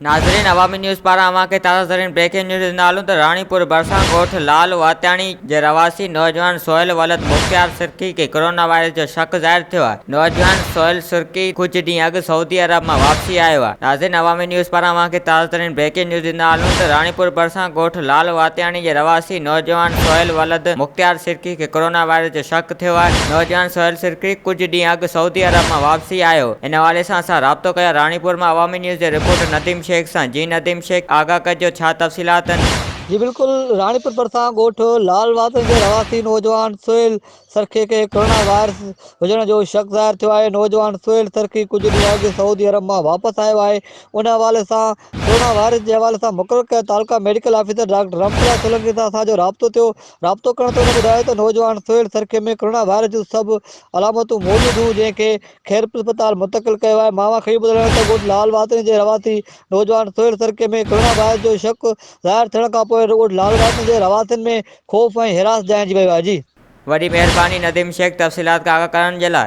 ناظرين عوامي نيوز پاران اوهان کي تازه ترين بريڪنگ نيوز ڏيندا هلون ته راڻيپور ڀرسان ڳوٺ لال واتياڻي جي رهواسي نوجوان سهيل ولد مختيار سرڪي کي ڪورونا وائرس جو شڪ ظاهر ٿيو آهي نوجوان سهيل سرڪي ڪجهه ڏينهن اڳ سعودي عرب مان واپسي آيو آهي ناظرين عوامي نيوز پاران اوهان کي تازه ترين بريڪنگ نيوز ڏيندا هلون ته راڻيپور ڀرسان ڳوٺ لال واتياڻي جي رهواسي نوجوان سهيل ولد مختيار سرڪي کي ڪورونا وائرس جو شڪ ٿيو آهي، نوجوان سهيل سرڪي ڪجهه ڏينهن اڳ سعودي عرب مان واپسي آيو، ان حوالي سان اسان رابطو ڪيو راڻيپور مان عوامي نيوز جي رپورٽر نديم شيخ سان، جي نديم شيخ آگاهه ڪجو ڇا تفصيلات آهن. جي بلڪل راڻيپور ڀرسان ڳوٺ لال واسن جي رهواسي نوجوان سهيل سرڪي کي ڪورونا وائرس هجڻ جو شڪ ظاهر ٿيو آهي، نوجوان سهيل سرڪي ڪجهه ڏينهن اڳ سعودي عرب مان واپس آيو آهي، ان حوالي سان ڪورونا وائرس جي حوالي سان مقرر ڪيل تعلقه medical officer doctor Rahmatullah Solangi سان اسان جو رابطو ٿيو، رابطو ڪرڻ تي هن ٻڌايو ته نوجوان سهيل سرڪي ۾ ڪورونا وائرس جون سڀ علامتون موجود هيون جنهن کي خيرپور اسپتال منتقل ڪيو آهي ماما کي اهو ٻڌايو ته ڳوٺ لال واسڻي جي رهواسي نوجوان سهيل سرڪي ۾ ڪورونا وائرس جو شڪ ظاهر ٿيڻ کانپوء ڳوٺ لال واسڻي جي رهواسين ۾ خوف ۽ هراس جانئجي ويو آهي جي. وڏي مهرباني نديم شيخ تفصيلات کان آگاهه ڪرڻ جي لاء.